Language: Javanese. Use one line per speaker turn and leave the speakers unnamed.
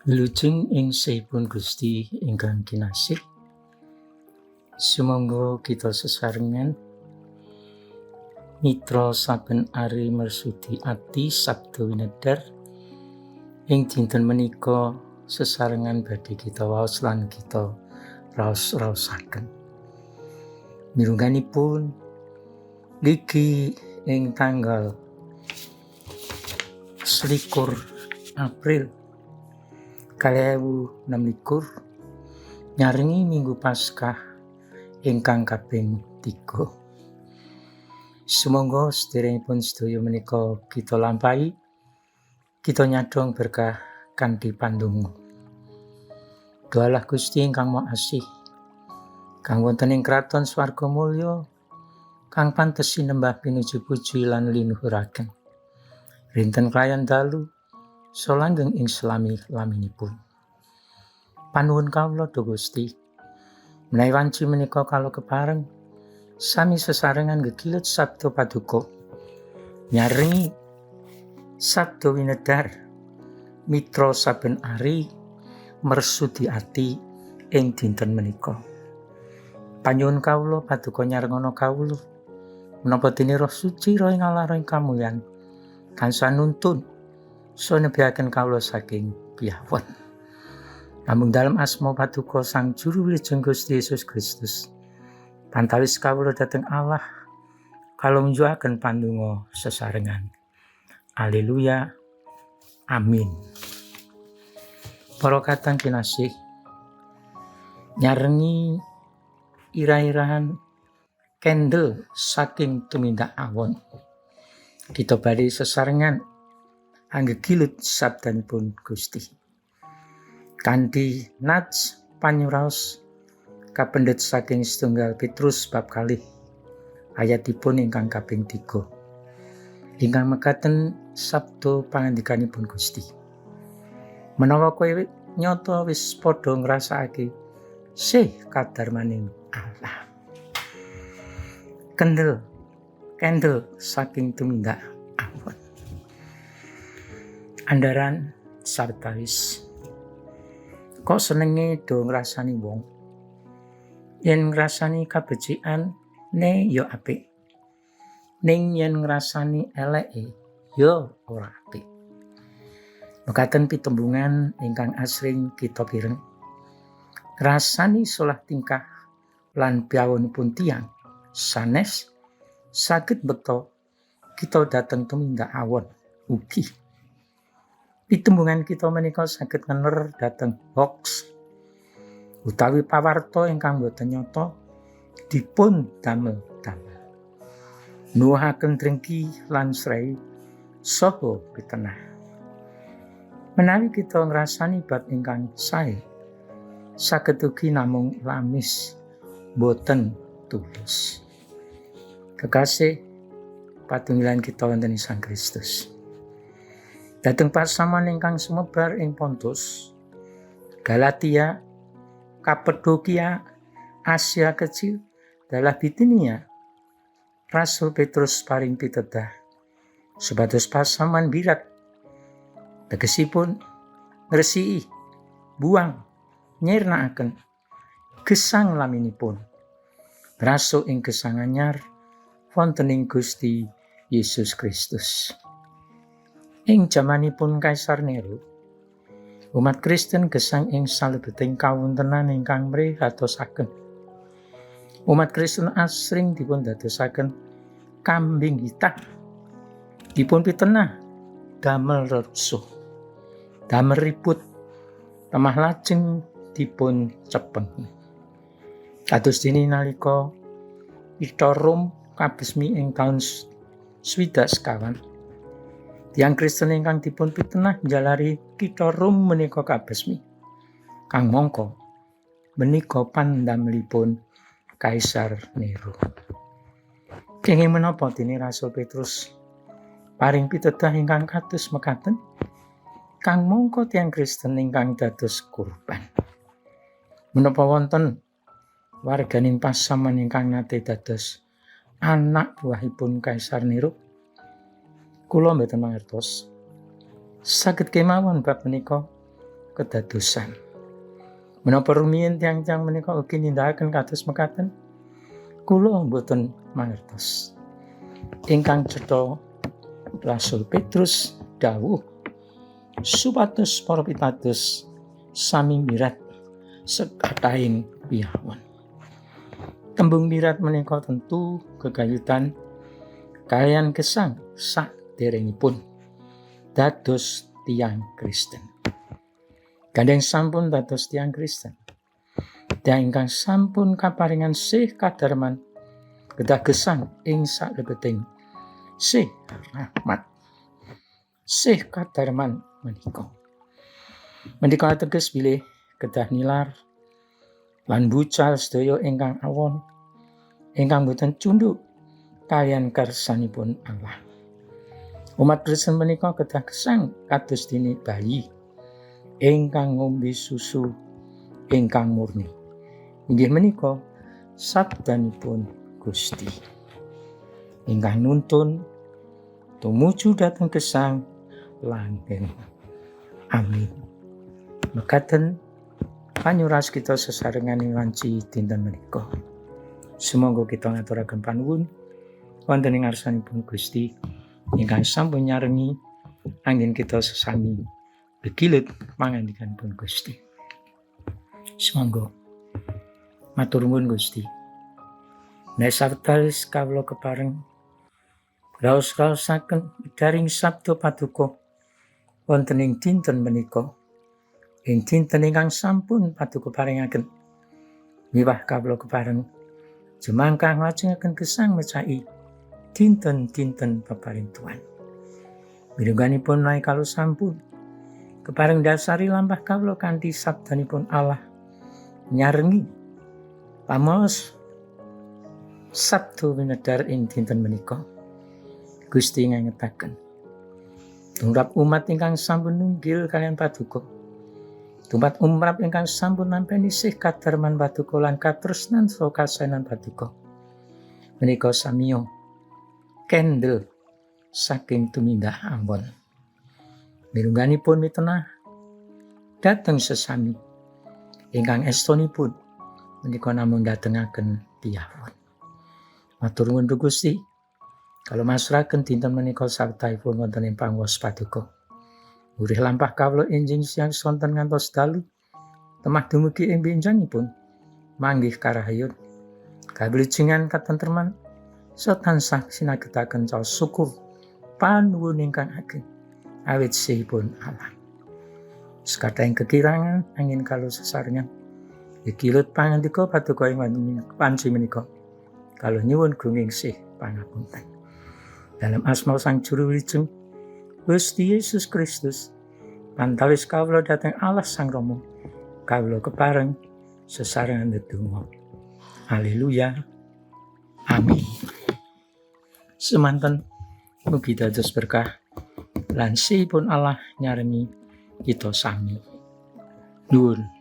Wilujeng ing sehipun Gusti ingkang kinasih. Sumangga kita sesarengan mitra saben ari mersudi ati sabda winedhar. Ing dinten menika sesarengan badhe kita waos lan kita raos-raosaken. Mirungganipun ligi ing tanggal 21 April 2026 nyarengi Minggu Paskah ingkang kaping 3. Sumangga sederengipun sedaya menika kita lampahi, kita nyadhong berkah kanthi pandonga. Doalah Gusti ingkang Maha Asih, kang wonten ing kraton swarga mulya, kang pantes sinembah pinuju puji lan linuhuraken. Rinten klayan dalu saha langgeng ing selami laminipun. Panuwun kawula duh Gusti, menawi wanci menika kala kepareng sami sesarengan gegilut sabda paduka, nyarengi sabda winedhar mitra saben ari mersudi ati ing dinten menika. Panyuwun kawula paduka nyarengono kawula, menapa dene Roh Suci Roh ing Allah Roh ing kamulyan tansah nuntun saha nebihaken kawula saking piyawon. Namung dalem asma paduka Sang Juru Wilujeng Gusti Yesus Kristus, pantawis kawula dhateng Allah, kawula ngunjukaken pandonga sesarengan. Haleluya. Amin. Para kadang kinasih, nyarengi ira-irahan kendel saking tumindak awon, kita badhe sesarengan anggegilut sabdanipun Gusti. Kanthi nats panyuraos kapendhet saking setunggal Petrus bab 2 ayatipun ingkang kaping 3. Ingkang mekaten sabda pangandikanipun Gusti. Menawa kowe nyata wis padha ngrasakake sih kadarmaning Allah. Kendel kendel saking tumindak awon. Andaran sawetawis. Kok senenge do ngrasani wong? Yen ngrasani kabecikan ne ya apik. Ning yen ngrasani eleke ya ora apik. Mekaten pitembungan ingkang asring kita pireng. Ngrasani solah tingkah lan piyawonipun tiyang sanes saged mbekta kita dhateng tumindak awon ugi. Pitembungan kita menika saged ngener dhateng hoax utawi pawarta ingkang boten nyata dipun damel-damel. Nuwuhaken drengki lan srei saha pitenah. Menawi kita ngrasani bab ingkang sae, saged ugi namung lamis boten tulus. Kekasih patunggilan kita wonten ing Sang Kristus. Dhateng pasamuan ingkang sumebar ing Pontus, Galatia, Kapadokia, Asia Kecil, dalah Bitinia, Rasul Petrus paring pitedah supados pasamuan birat, tegesipun ngresiki, buang, nyirnakaken gesang laminipun, ngrasuk ing gesang anyar wonten ing Gusti Yesus Kristus. Ing jamanipun Kaisar Nero, umat Kristen gesang ing salebeting kawontenan ingkang mrihatosaken. Umat Kristen asring dipun dadosaken kambing hitam, dipun pitenah damel rerusuh, damel ribut, lemah lajeng dipun cepengi. Kados dene nalika Kitha Rom kabesmi ing taun 64, tiyang Kristen ingkang dipun pitenah njalari Kitha Rom menika kabesmi. Kang mangka menika pandamelipun Kaisar Nero. Kenging menapa dene Rasul Petrus paring pitedah ingkang kados mekaten? Kang mangka tiyang Kristen ingkang dados kurban. Menapa wonten warganing pasamuan ingkang nate dados anak buahipun Kaisar Nero? Kula mboten mangertos. Saged kemawon bab menika kedadosan. Menapa rumiyin tiyang-tiyang menika ugi nindakaken kados mekaten? Kula mboten mangertos. Ingkang cetha, Rasul Petrus dawuh supados para pitados sami mirat sekathahing piyawon. Tembung mirat menika tentu gegayutan kaliyan gesang saderengipun dados tiyang Kristen. Gandeng sampun dados tiyang Kristen, tiyang ingkang sampun kaparingan sih kadarman kedah gesang ing saklebeting sih rahmat. Sih kadarman menika. Menika ateges bilih kedah nilar lan bucal sedaya ingkang awon, ingkang boten cunduk kaliyan kersanipun Allah. Umat Kristen menika kedah gesang kados dene bayi ingkang ngombe susu ingkang murni. Inggih menika sabdanipun Gusti, ingkang nuntun tumuju dhateng gesang langgeng. Amin. Mekaten panyuras kita sesarengan ing wanci dinten menika. Sumangga kita ngaturaken panuwun wonten ing ngarsanipun Gusti ingkang sampun nyarengi anggen kita sesami gegilut pangandikanipun Gusti. Sumangga. Matur nuwun, Gusti. Nek sawetawis kawula kepareng raos-raosaken daring sabda paduka wonten ing dinten menika, ing dinten ingkang sampun paduka paringaken, miwah kawula kepareng jemangkah nglajengaken gesang mecahi dinten-dinten peparing Tuhan. Mirungganipun menawi kawula sampun kepareng dasari lampah kawula kanthi sabdanipun Allah, nyarengi pamaos sabda winedhar ing dinten menika, Gusti ngangetaken tumrap umat ingkang sampun nunggil kaliyan paduka, tumrap umat ingkang sampun nampi sih kadarman paduka lan katresnan saha kasaenan paduka menika samiya kendel saking tumindak awon. Mirungganipun mitenah dhateng sesami ingkang estunipun menika namung ndatengaken piyawon. Matur nuwun, Gusti. Kawula masrahaken dinten menika sawetahipun wonten ing panguwas paduka. Murih lampah kawula enjing siang sonten ngantos dalu. Temah dumugi ing benjangipun manggih karahayun, kawilujengan, katentreman saha tansah sinagetaken caos syukur panuwun ingkang ageng awit sihipun Allah. Sekathahing kekirangan anggen kawula sesarengan gegilut pangandika paduka ing wanci menika, kawula nyuwun gunging sih pangapunten. Dalem asma Sang Juru Wilujeng, Gusti Yesus Kristus, pantawis kawula dhateng Allah Sang Rama, kawula kepareng sesarengan ndedonga. Haleluya. Amin. Semanten, mugi dados berkah lan pun Allah nyarengi kita sami. Nuwun.